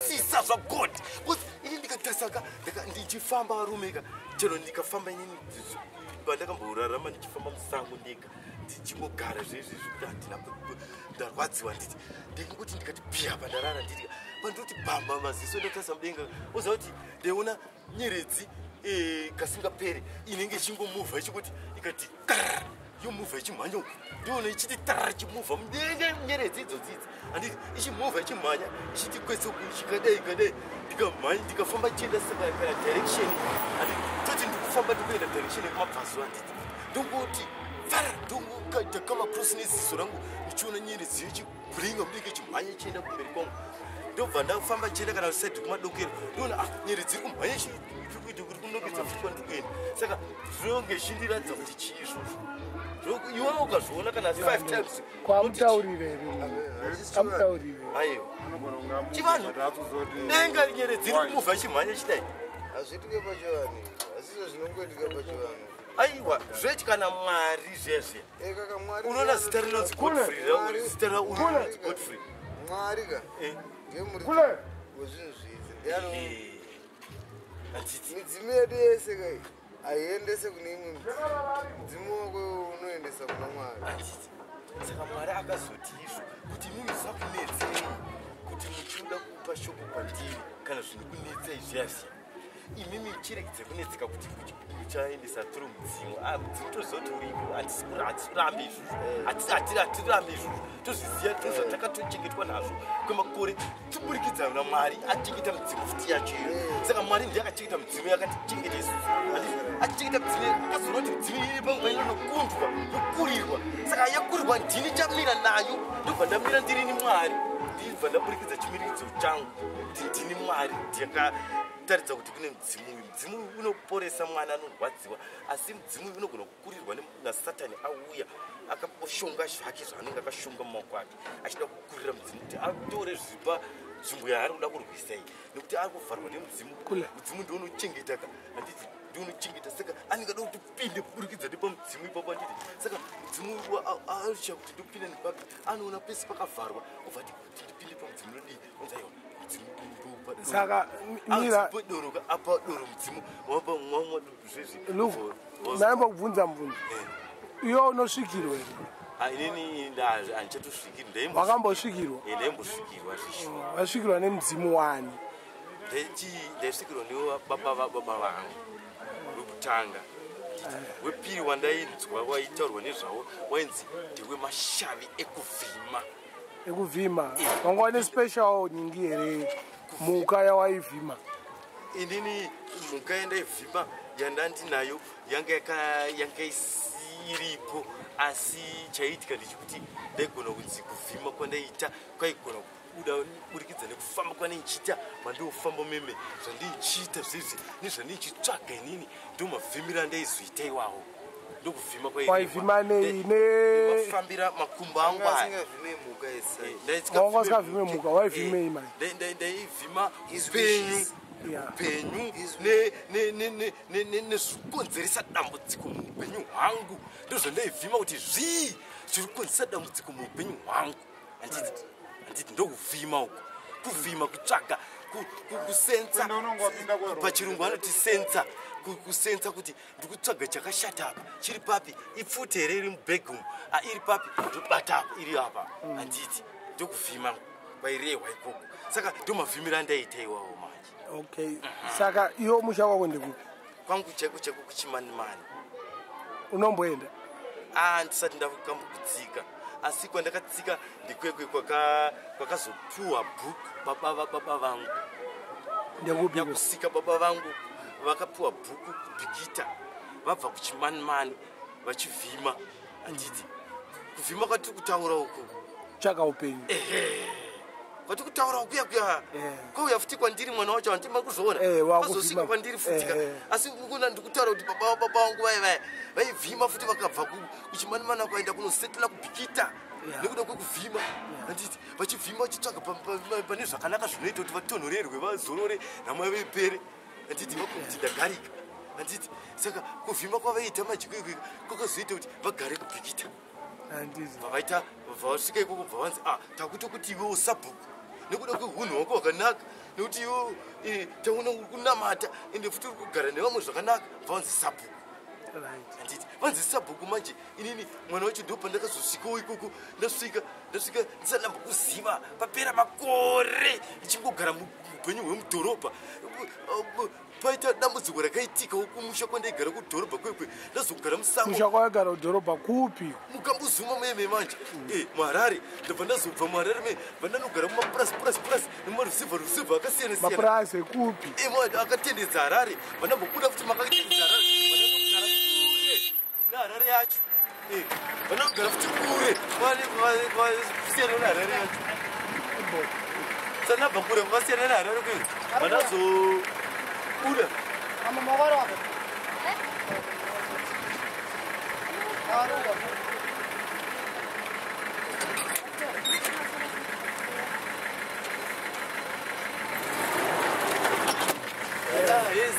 Sisa zvaGod, because ini ndikatarisa ndichifamba, varume ka, chero ndikafamba inini, pandakamborarama ndichifamba musango ndega, ndichingogara zvezvi zvekuti handina ndarwadziwa, nditi ndingoti ndikati piya pandarara, nditi pandoti bhamba maziso, ndatarisa mudenga, oziva kuti ndaiona nyeredzi kasingaperi inenge ichingomuvha, ichingoti ikati karr, yomuvha ichimhanya uku, ndiona ichiti tarara, ichimuvha mudenga, nyeredzi idzodzidzi, handiti, ichimuvha, ichimhanya, ichiti kwese uku, ichikadai ikadai. Ndikamhanya, ndikafamba chienda, saka kana direction, handiti, toti ndikufamba ndikuenda direction yekumabvazuva, handiti, ndongoti fara, ndongokama cross neziso rangu, ndichiona nyeredzi ichibringa mudenga, ichimhanya, ichienda kumberi kwangu. Ndobva ndafamba chienda kana side kumadokero, ndoona, ah, nyeredzi iri kumhanya iri kuita kuri kunokedza futi kwandikuenda. Saka zvinonge zvindiratidza kuti chii izvozvo? Iwewe ukazviona kana five times. Kwamutaurire here? Amutaurire. Aiwa, chivanhu, denga, nyeredzi iri kumuvha, ichimhanya chidai. Hazviitike pachivanhu, hazizvo zvinongoitika pachivanhu. Aiwa, zvechi kana Mwari zvezve. Kaka Mwari. Unoona zita rinonzi Godfrey, zita raunonzi Godfrey. Mwari ka ndiye muridzi wezvinhu zvese, ndiano Handiti. Midzimu yedu yese kai haiendese kune imwe midzimu. Mudzimu wako unoendesa kuna Mwari. Handiti. Saka Mwari akazoti izvo kuti imimi zvakunetsei kuti muchiuda kupa shoko kwandiri, kana zvinokunetsei zviya zviya, imimi chiregedze kunetseka kuti muchaendesa turi mudzimu. Ah, mudzimu toziva kuti uripo, hatisi kurambe izvozvo. Hatirambe izvozvo, tozviziva, tozvatakatochengetwa nazvo kwemakore, tiburikidza naMwari achengeta midzimu futi yacho iyo. Saka Mwari ndiye akachengeta midzimu, yakatichengeta isusu. Handiti achichengeta midzimu, akazoona kuti midzimu iri panguva ino nokundwa, yokurirwa. Saka yakurirwa, ndini chamira nayo, ndobva ndamira ndirini Mwari, ndibva ndaburikidza chimiridzo changu kuti ndini Mwari, ndakataridza kuti kune mudzimu uyu. Mudzimu uyu unoporesa mwana anorwadziwa, asi mudzimu uyu unogona kukurirwa naSatani, auya akashonga zvake zvaanenge akashonga mumaoko ake, achida kukurira mudzimu kuti atore zvipa nzvimbo yaari kuda kurwisa iyi, nekuti ari kuvharwa nemudzimu. Mudzimu ndounochengeta ka, handiti, ndounochengeta. Saka anenge ada kuti upinde kuburikidza nepamudzimu ipapo, handiti. Saka mudzimu acha kuti ndopinda nepapi, anoona pese pakavharwa, obva ati kuti ndipinde pamudzimu nodii? Onzi aiwa, mudzimu. Saka mira. Doro apa, doro mudzimu wapa mwamwa zvezvi. Luke, ndaimbokubvunza mubvunzo. Iwe unosvikirwa here? Inini handichatosvikiri. Wakambosvikirwa? Ndaimbosvikirwa zvishuwa. Wasvikirwa nemudzimu wani? Ndaisvikirwa nevababa vababa vangu wekutanga. Wepiri wandainzwa waitaurwa nezvavo wainzi ndewemashavi ekuvhima. Ekuvhima. Wanga wane special nyingi here, mhuka yawaivhima? Inini mhuka yandaivhima yandandinayo yanga yanga isiripo, asi chaiitika ndechekuti ndaigona kunzi kuvhima kwandaiita kwaigona kubuda burikidza nekufamba kwandaichiita, mandinofamba meme, zvandaichiita zvezvi nezvandaichitsvaga inini, ndo mavhimiro andaizoita iwawo, ndokuvhima. Waivhima nei ne Mafambira makumbo angu aya. Asingavhime mhuka isa. Wanga usingavhime mhuka, waivhimei mani? Ndaivhima upenyu. Upenyu nezvikonzeresa dambudziko muupenyu hwangu, ndozvandaivhima kuti zvii zviri kukonzeresa dambudziko muupenyu hwangu, handiti? Handiti ndokuvhima uku, kuvhima kutsvaga, kusensa. Kwenda unonga wapinda kweroad. Pachirungu vanoti sensa, kusensa kuti ndikutsvaga chakashata apa, chiri papi? Ipfuti here iri mubhegi umu? Ah, iri papi? Ndobata apa, iri apa, handiti? Ndokuvhima kwairehwa ikoko. Saka ndomavhimiro andaita iwawo manje. Okay, saka iwe musha wako ndekupi? Kwangu chaiko chaiko kuChimanimani. Unomboenda? Ah, ndisati ndakambokutsika, asi kwandakatsika ndikwekwe kwakazopuwa bhuku baba vababa vangu. Ndekupi? Nyakusika baba vangu vakapiwa bhuku kuBhikita, vabva kuChimanimani vachivhima, handiti? Kuvhima kwatiri kutaura uku. Tsvaka upenyu. Kwatiri kutaura ukuya kuya. Kwauya futi kwandiri mwana wacho, handima kuzviona. Wakuvhima. Kwazosvika kwandiri futika. Asi kuna ndikutaura kuti baba vababa vangu vaya vaya vaivhima futi, vakabva kuChimanimani vakaenda kunosetela kuBhikita nekuda kwekuvhima, handiti? Vachivhima vachitsvaga pane zvakanaka zvinoita kuti vatonhorerwe, vazorore, nhamo yavo ipere, handiti? Vakuti ndagarika, handiti? Saka kuvhima kwavaiita majiko iko kwakazoita kuti vagare kuBhikita. Handiti. Bva vaita, bva vasvika ikoko, bva vanzi, ah, takutokuti iwewo sabhuku nekuda kweunhu hwako hwakanaka. Nekuti iwo taona uri kunamata, ende futi uri kugara nevamwe zvakanaka. Vanzi sabhuku. Handiti vanzi sabhuku? Manje inini mwana wacho ndo pandakazosvikawo ikoko. Ndasvika, ndasvika ndisati ndambokuziva. Papera makore ndichingogara muupenyu hwemudhorobha. Paita dambudziko rakaitikawo kumusha kwandaigara kudhorobha kwekwe, ndazogara musango. Musha kwawaigara kudhorobha kupi? Mukambuzuma meme manje, muHarare. Ndabva ndazobva muHarare me, bva ndanogara mumapurasi, purasi, purasi, nemarusivha, rusivha akasiyana siyana. Mapurasi ekupi? Akatendedza Harare. Vandambobuda futi makatendedza Harare, vandanogara kure neHarare yacho. Vanogara futi kure, kwasiyana neHarare yacho. Sanabva kure kwakasiyana neHarare kwe, vandazobuda. Ah, yes.